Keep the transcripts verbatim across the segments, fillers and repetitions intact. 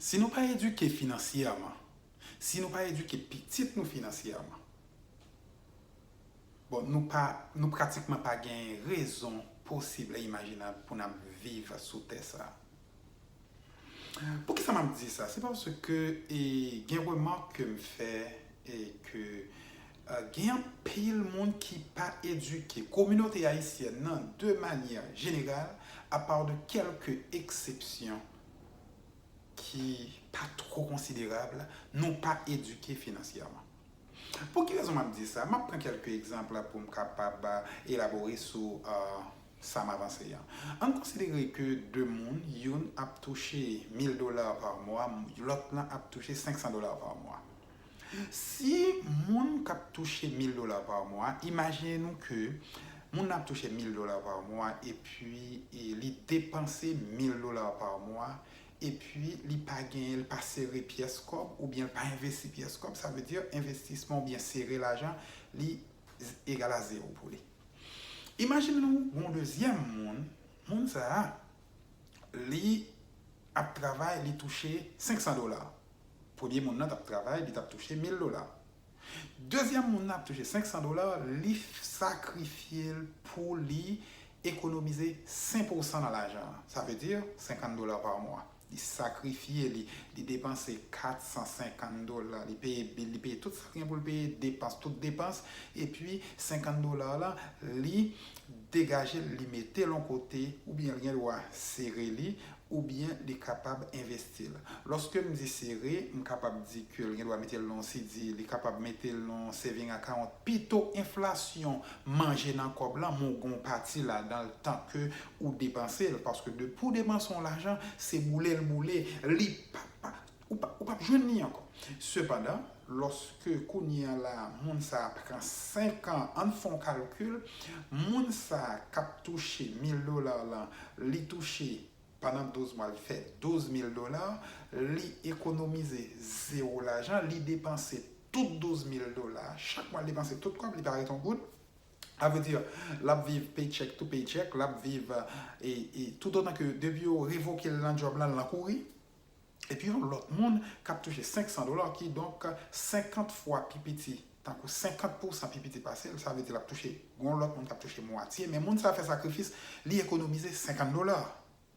Si nou pa edike finansyèman, si nou pa edike pitit nou finansyèman, bon, nou pa, nou pratikman pa gen rezon posib e imajinab pou n ap viv sou tè sa a. Poukisa m ap di sa? Se paske e, gen remak ke m fè e ke e, gen anpil moun ki pa edike. Kominote ayisyèn nan, de manyè jeneral, apa de kèlke eksepsyon ki pa twò konsiderab, nou pa edike finansyèman. Pou ki rezon m ap di sa? M ap pran kèlke egzanp pou m kapab elabore sou e, sa m avanse an. Ann konsidere ke de moun, youn ap touche mil dola pa mwa, lòt lan ap touche senk san dola pa mwa. Si moun k ap touche mil dola pa mwa, imajine nou ke moun nan ap touche mil dola pa mwa epi e, li depanse mil dola pa mwa, epi li pa genyen, li pa sere pyès kòb oubyen li pa envesti pyès kòb, sa vle di envestisman oubyen sere lajan, li egal a zewo pou li. Imajine nou yon dezyèm moun, moun sa a, li ap travay, li touche senk san dola. Premye moun nan t ap travay, li t ap touche mil dola. Dezyèm moun nan ap touche senk san dola, li sakrifye l pou li ekonomize senk pousan nan lajan an. Sa vle di senkant dola pa mwa. Li sakrifye li, li depanse kat san senkant dola, li peye bil, li peye tout sa l gen pou l peye, depans, tout depans, epi senkant dola la, li degaje l, li mete l yon kote, oubyen l gen dwa sere li, oubyen li kapab envesti l. Lòske m di sere, m kapab di ke l gen dwa mete l nan yon C D, li kapab mete l nan yon saving account. Pito enflasyon manje nan kòb lan, men w gen yon pati ladan l tan ke ou depanse l. Paske depi w depanse yon lajan, se boule l boule. Li pa, pa, ou pa, ou p ap jwenn li ankò. Sepandan, lòske kounye a la, moun sa a pran senk an, ann fè yon kalkil, moun sa a k ap touche mil dola lan, li touche pandan douz mwa, li fè douz mil dola, li ekonomize zewo lajan, li depanse tout douz mil dola, chak mwa li depanse tout kòb, li pa ret yon goud. Sa vle di, l ap viv paycheck to paycheck, l ap viv, e, e, toutotan ke depi yo revoke l nan djòb lan, l nan kouri. Epi yon lòt moun k ap touche senk san dola, kidonk senkant fwa pi piti, tankou senkant pousan pi piti pase l, sa vle di l ap touche, yon lòt moun k ap touche mwatye, men moun sa a fè sakrifis, li ekonomize senkant dola.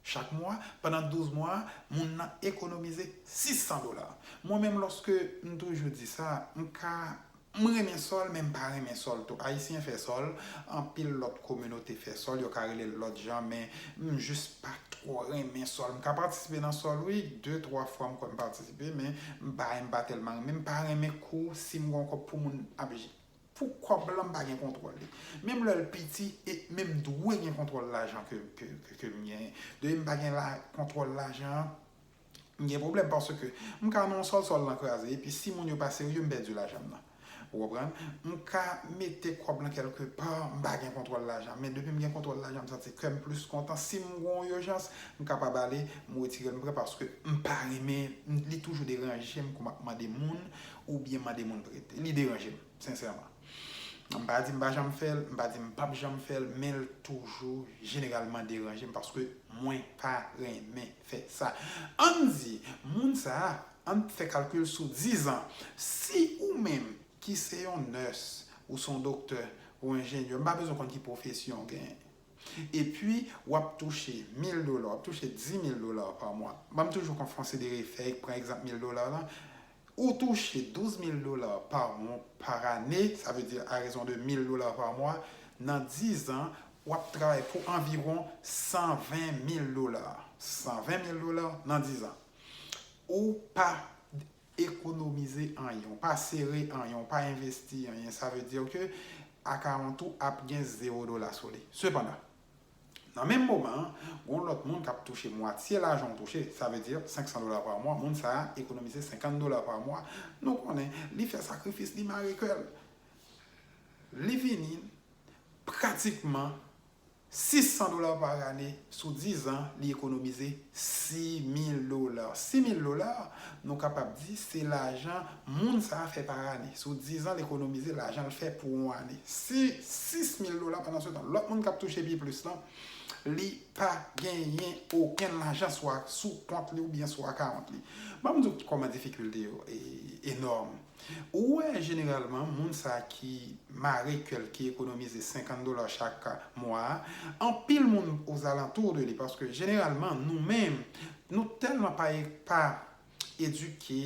Chak mwa, pandan douz mwa, moun nan ekonomize sis san dola. Mwen menm, lòske m toujou di sa, m ka, m renmen sòl, men m pa renmen sòl tou. Ayisyen fè sòl, anpil lòt kominote fè sòl, yo ka rele l lòt jan, men m jis pa twò renmen sòl. M ka patisipe nan sòl, wi, de, twa fwa m kwè m patisipe, men m pa, m pa tèlman renmen. M pa renmen kou, si m gen yon kòb pou moun ap pou kòb lan, m pa gen kontwòl li. Menm lè l piti, e, men m dwe gen kontwòl lajan ke, ke, ke, ke m genyen. Depi m pa gen la, kontwòl lajan an, m gen pwoblèm paske m ka nan yon sòl, sòl lan kraze, epi si moun yo pa serye, m pèdi lajan m nan. Ou konprann? M ka mete kòb lan kèlke pa, m pa gen kontwòl lajan. Men depi m gen kontwòl lajan, m santi kè m plis kontan. Si m gen yon ijans, m kapab ale, m retire l, m pran paske m pa renmen, m, li toujou deranje m kou m ap mande moun, oubyen mande moun prete. Li deranje m. Sensèman. M pa di m pa janm fè l, m pa di m p ap janm fè l, men l toujou, jeneralman, deranje m paske mwen pa renmen fè sa. Ann di, moun sa a, ann fè kalkil sou diz an. Si ou menm ki se yon nès, ou se yon doktè, ou enjenyè, m pa bezwen konn ki pwofesyon w genyen. Epi, w ap touche mil dola, w ap touche di mil dola pa mwa. Ban m toujou kon konsidere fè, pran egzanp mil dola la. Ou touche douz mil dola pa mwa, pa ane, sa vle di a rezon de mil dola pa mwa, nan diz an, w ap travay pou anviwon san ven mil dola. San ven mil dola nan diz an. Ou pa ekonomize anyen, w pa sere anyen, w pa envesti anyen. Sa vle di ke akawont ou ap gen zewo dola sou li. Sepandan, nan menm moman an, gon lòt moun k ap touche mwatye lajan w touche, sa vle di senk san dola pa mwa, moun sa a ekonomize senkant dola pa mwa. Nou konnen, li fè sakrifis, li mare kè l. Li vini pratikman sis san dola pa ane, sou diz an, li ekonomize sis mil dola. Sis mil dola, nou kapab di se lajan moun sa a fè pa ane. Sou diz an, l ekonomize lajan l fè pou yon ane. Si sis mil dola, pandan se tan, lòt moun k ap touche pi plis lan, Li pa genyen okenn lajan swa sou kont li oubyen sou akawont li. Ban m di w kòman difikilte yo e, enòm. Ou wè, jeneralman, moun sa ki mare kè l, ki ekonomize senkant dola chak mwa a, anpil moun ozalantou de li, paske jeneralman, nou menm, nou tèlman pa, pa edike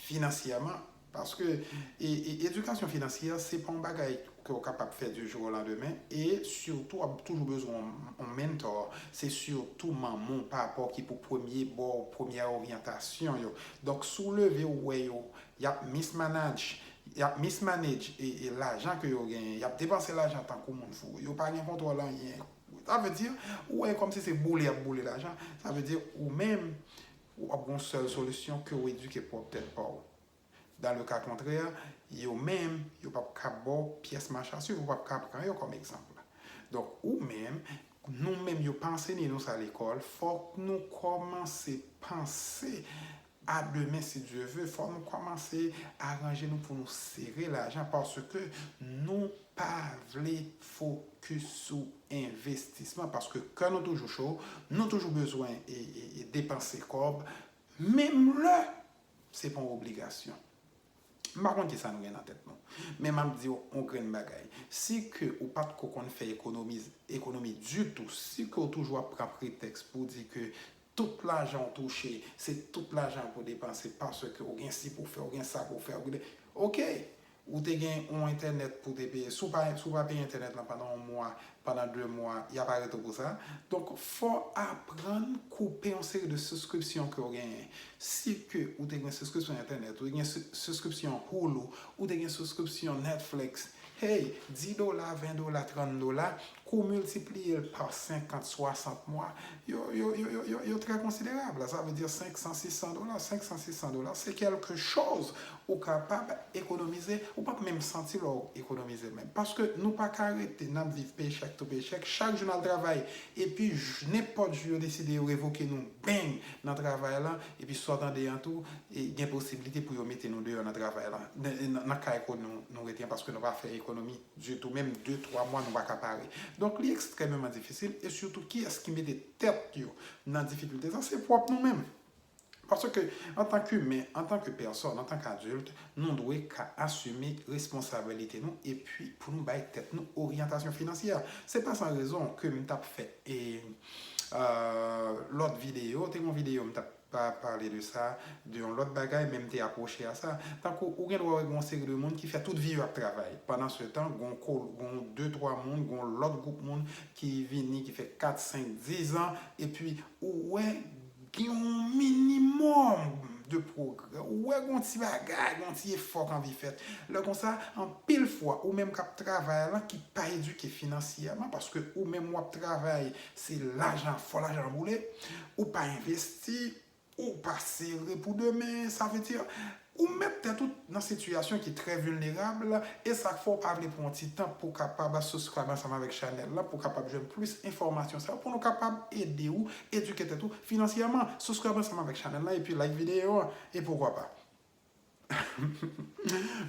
finansyèman, paske e, e, edikasyon finansyè, se pa yon bagay ke w kapab fè du jour au lendemain, e sitou w ap toujou bezwen yon, yon mentor, se sitou manman w, papa w ki pou premye ba w premyè oryantasyon yo. Donk, si w leve, w wè yo, y ap mismanage, y ap mismanage e, e lajan ke yo genyen, y ap depanse lajan tankou moun fou, yo pa gen kontwòl anyen. Sa vle di, ou wè kòmsi se boule y ap boule lajan, sa vle di ou menm, w ap gen yon sèl solisyon ke w edike pwòp tèt pa w. Dans le cas contraire, yo menm, yo p ap ka ba w pyès mach a swiv, ou p ap ka pran yo kòm egzanp. Donk, ou menm, nou menm, yo pa ansenye nou sa lekòl, fòk nou kòmanse panse a demen, si Dye ve, fòk nou kòmanse aranje nou pou nou sere lajan, paske nou pa vle fokis sou envestisman, paske kè nou toujou cho, nou toujou bezwen e, e, e depanse kòb, menm lè se pa yon obligasyon. M pa konn kisa nou gen nan tèt nou. Men m ap di w yon grenn bagay. Si ke ou pa t ko konn fè ekonomi, ekonomi ditou, si ke w toujou ap pran pretèks pou di ke tout lajan w touche, se tout lajan pou depanse paske ou gen si pou fè, ou gen sa pou fè, ou gen... Oke, ou te gen yon entènèt pou te peye. Si w pa, si w pa peye entènèt lan pandan yon mwa, pandan de mwa, y ap arete w pou sa. Donk, fò w aprann koupe yon seri de souskripsyon ke w genyen. Si ke ou te gen souskripsyon entènèt, ou te gen sou-, souskripsyon Hulu, ou te gen souskripsyon Netflix, hey, dis dola, ven dola, trant dola, ke w miltipliye l pa senkant, swasant mwa, yo, yo, yo, yo, yo, yo trè konsiderab. Sa vle di senk san, sis san dola. Senk san, sis san dola, se kèlke choz ou kapab ekonomize, ou p ap menm santi lè w ekonomize l menm. Paske nou pa ka rete, n ap viv paycheck to paycheck, chak jou n al travay, epi j-, nenpòt jou yo deside yo revoke nou, bang, nan travay lan, epi sa w tande an tou, e gen posiblite pou yo mete nou deyò nan travay lan, nan, nan, nan kay kote nou, nou rete an, paske nou pa fè ekonomi ditou, menm de, twa mwa nou pa ka pare. Donk, li ekstrèmeman difisil, e sitou, kiyès ki mete tèt yo nan difikilte sa? Se pwòp nou menm. Paske, antanke imen, antanke pèsòn, antanke adilt, nou dwe ka asime responsabilite nou epi pou nou bay tèt nou oryantasyon finansyè. Se pa san rezon ke m t ap fè, e, euh, lòt videyo, te gen yon videyo m t ap pa pale de sa, de yon lòt bagay, men m te apwoche a sa. Tankou, ou gen dwa wè gen yon seri de moun ki fè tout vi yo ap travay. Pandan se tan, gen yon kol-, gen yon de, twa moun, gen yon lòt gwoup moun ki vini, ki fè kat, senk, dis an, epi ou wè gen yon minimòm de pwogrè. Ou wè gen yon ti bagay, gen yon ti efò k anvi fèt. Lè konsa, anpil fwa, ou menm k ap travay lan, ki pa edike finansyèman, paske ou menm w ap travay, se lajan, fò lajan boule, ou pa envesti, ou pa sere pou demen, sa vle di, ou met tèt ou nan sitiyasyon ki trè vilnerab, e sa k fè w pa vle pran yon ti tan pou w kapab subscribe ansanm avèk chanèl la, pou w kapab jwenn plis enfòmasyon sa yo, pou nou kapab ede w edike tèt ou finansyèman. Subscribe ansanm avèk chanèl la, epi like videyo an, e poukwa pa.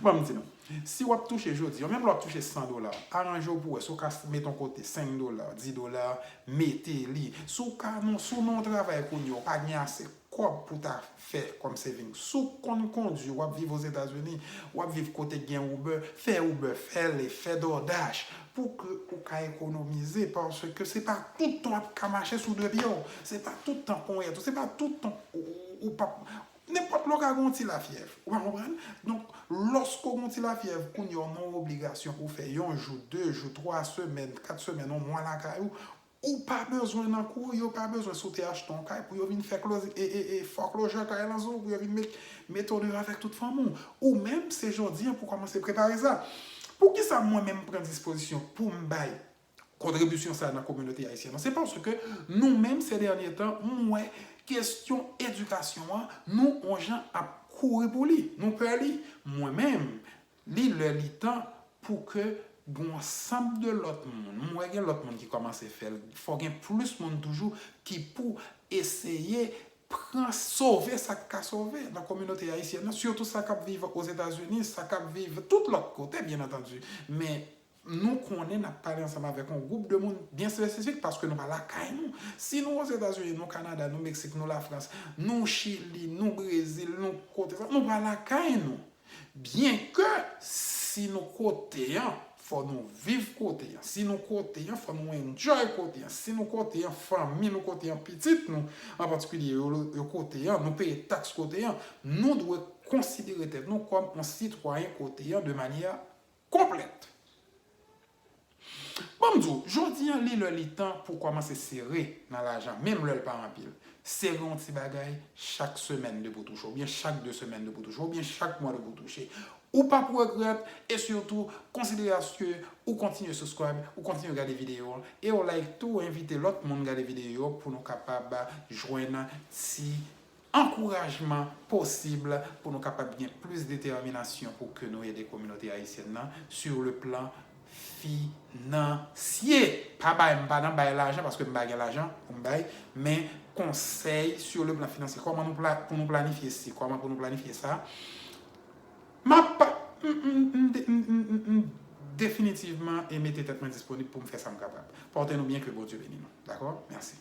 Ban m di nou, si w ap touche jodi, ou menm lè w ap touche san dola, aranje w pou wè si w ka mete yon kote senk dola, dis dola, mete li. Si w ka, non, si w nan yon travay kounye a, ou pa gen ase kòb pou ta fè kòm saving. Si w konn kondui, w ap viv Ozetazini, w ap viv kote gen Uber, fè Uber, fè Lyft, fè DoorDash, pou ke ou ka ekonomize, paske se pa tout tan w ap ka mache sou de pye w, se pa tout tan ponyèt ou, se pa tout tan ou, ou, ou p ap, nenpòt lè w ka gen yon ti lafyèv, ou pa konprann? Donk, lòske w gen yon ti lafyèv, kounye a w nan yon obligasyon pou w fè yon jou, de jou, twa semèn, kat semèn, yon mwa lakay ou, ou pa bezwen nan kouri, yo pa bezwen si w te achte yon kay pou yo vin fè close, e, e, e, foreclosure kay lan sou ou, pou yo vin met, mete w deyò avèk tout fanmi w. Ou menm, se jodi a pou w kòmanse prepare sa. Poukisa mwen menm pran dispozisyon pou m bay kontribisyon sa nan kominote ayisyèn nan? Se paske nou menm, se dènye tan, m wè kesyon edikasyon an, nou on jan ap kouri pou li. Nou pè li. Mwen menm, li lè li tan pou ke gen yon ansanm de lòt moun. M wè gen lòt moun ki kòmanse fè l. Fò gen plis moun toujou ki pou eseye pran, sove sa k ka sove nan kominote ayisyèn nan, sitou sa k ap viv Ozetazini, sa k ap viv tout lòt kote, byen antandi. Men Nou konnen n ap pale ansanm avèk yon gwoup de moun byen espesifik paske nou pa lakay nou. Si nou Ozetazini, nou Kanada, nou Meksik, nou Lafrans, nou Chili, nou Brezil, nou kote sa, nou pa lakay nou. Byenke si nou kote an, fò nou viv kote an. Si nou kote an, fò nou enjoy kote an. Si nou kote an, fanmi nou kote an, pitit nou an patikilye, yo, yo kote an, nou peye taks kote an, nou dwe konsidere tèt nou kòm yon sitwayen kote an de manyè konplèt. Ban m di w, jodi an, li lè li tan pou w kòmanse sere nan lajan, menm lè l pa anpil. Sere yon ti bagay chak semèn depi w touche, oubyen chak de semèn depi w touche, oubyen chak mwa depi w touche. Ou p ap regrèt, e sitou, konsidere aske ou kontinye subscribe, ou kontinye gade videyo, e w like tou, envite lòt moun gade videyo pou nou kapab jwenn ti ankourajman posib pou nou kapab gen plis detèminasyon pou ke nou ede kominote ayisyèn nan sur le plan finansye. Pa bay, m pa nan bay lajan paske m pa gen lajan pou m bay, men konsèy sur le plan finansye. Kòman nou pla, pou nou planifye si, kòman pou nou planifye sa. M ap, m, m, m, de- m, m, m, m definitivman e mete tèt mwen disponib pou m fè sa m kapab. Pòte nou byen, ke Bondye beni nou. Dakò? Mèsi.